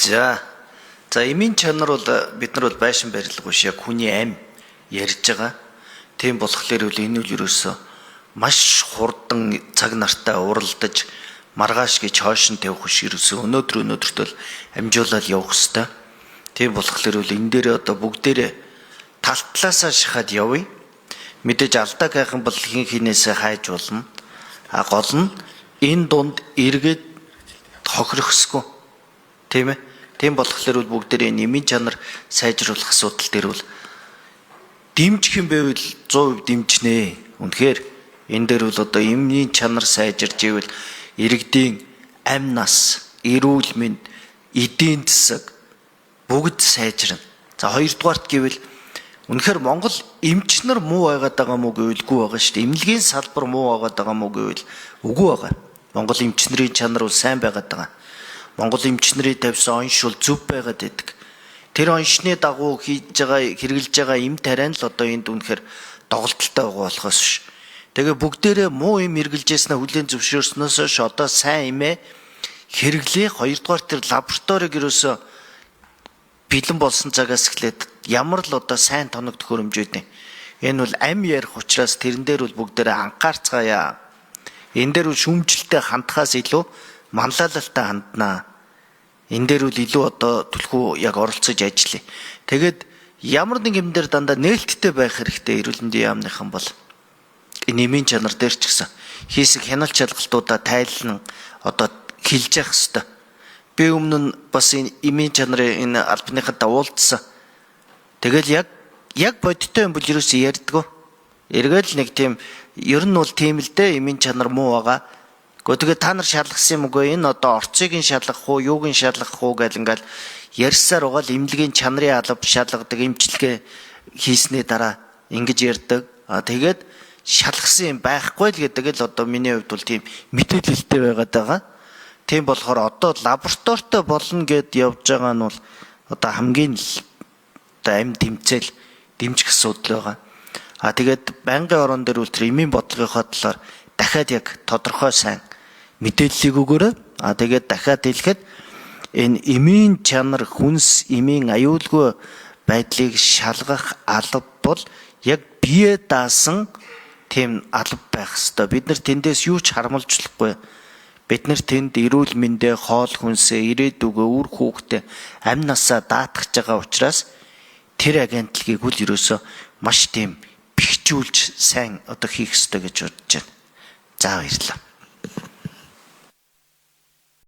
За. За эмийн чанар бол бид нар бол байшин барилга биш яг хүний ам ярьж байгаа. Тийм болохоор үл энэ үл ерөөсөө маш хурдан цаг нартай уралдаж маргааш гэж хойш нь тавих биш ерөөсөө өнөөдөр өнөөдөрт бол амжуулаад явах хэвээр. Тийм болохоор үл энэ дээр одоо бүгдээрээ тал талаасаа шахаад явъя. Мэдээж алдаа гайхан бол хин хинээсээ хайж болно. А гол нь энэ дунд эргээд хохирохсгүй. Тийм ээ. Тийм болохоор бол бүгдээрээ нэмийн чанар сайжруулах асуудал дээр бол дэмжих юм байвал 100% дэмжинэ. Үнэхээр энэ дээр бол одоо эмийн чанар сайжирж ивэл иргэдийн амь нас, эрүүл мэнд, эдийн засаг бүгд сайжирна. За хоёрдугаарт гэвэл үнэхээр Монгол эмч нар муу байгаад байгаа мó гэвэл үгүй байгаа шүү дээ. Эмнэлгийн салбар муу байгаад байгаа мó гэвэл үгүй байгаа. Монгол эмч нарын чанар бол сайн байгаад байгаа. Монгол эмч нарын тавьсан онш бол зөв байгаад байдаг. Тэр оншны дагуу хийж байгаа хэрэглэж байгаа эм тариан л одоо энд үнэхээр доголдолтой байгаа болохоос биш. Тэгээ бүгдээрээ муу эм хэрэглэжсэнээ хүлээн зөвшөөрснөөс хойш одоо сайн эмээ хэрэглээ. Хоёрдугаар тэр лабораторийг ерөөсөө бэлэн болсон цагаас эхлээд ямар л одоо сайн тоног төхөөрөмж өгдөө. Энэ бол ам ярих учраас тэрэн дээр бол бүгдээрээ анхаарцгаая. Энэ дээр бол шүүмжлэлтэй хандхаас илүү манлайлалтай ханднаа. Энэ дээр бол илүү одоо түлхүү яг оролцож ажиллая. Тэгээд ямар нэг юм дээр дандаа нээлттэй байх хэрэгтэй эрүүл мэндийн яамныхан бол энэ эмийн чанар дээр ч гэсэн хийсэг хяналт шалгалтуудаа тайлан одоо хэлж явах хэрэгтэй. Би өмнө нь бас энэ эмийн чанарын энэ албаныхантай уулзсан. Тэгэл яг бодиттой юм бол ерөөсөө ярьдгүү. Эргээл нэг тийм ер нь бол тийм л дээ эмийн чанар муу байгаа. Гэхдээ тэгээ та нар шалгасан юм үгүй энэ одоо орцыг нь шалгах уу, юуг нь шалгах уу гэл ингээл ярьсаар байгаа л эмнэлгийн чанарын алба шалгадаг эмчилгээ хийсний дараа ингэж ярьдаг. А тэгээд шалгасан юм байхгүй л гэдэг л одоо миний хувьд бол тийм мэдээлэлтэй байгаад байгаа. Тийм болохоор одоо лабораторитой болно гэд явж байгаа нь бол одоо хамгийн л одоо амь тэмцээл дэмжих асуудал байгаа. А тэгээд байнгын орон дээр үл тэр эмийн бодлогынхоо талаар дахиад яг тодорхой сайн мэдээллийг өгөөрэй. А тэгээд дахиад хэлэхэд энэ эмийн чанар хүнс эмийн аюулгүй байдлыг шалгах алба бол яг бие даасан тийм алба байх ёстой. Бид нар тэндээс юу ч харамлжлахгүй. Бид нар тэнд эрүүл мэндээ, хоол хүнсээ, ирээдүгөө, үр хүүхдээ амь насаа даатгаж байгаа учраас тэр агентлагийг үл ерөөсөө маш тийм бэхжүүлж сайн одоо хийх ёстой гэж бодож байна. За баярлалаа.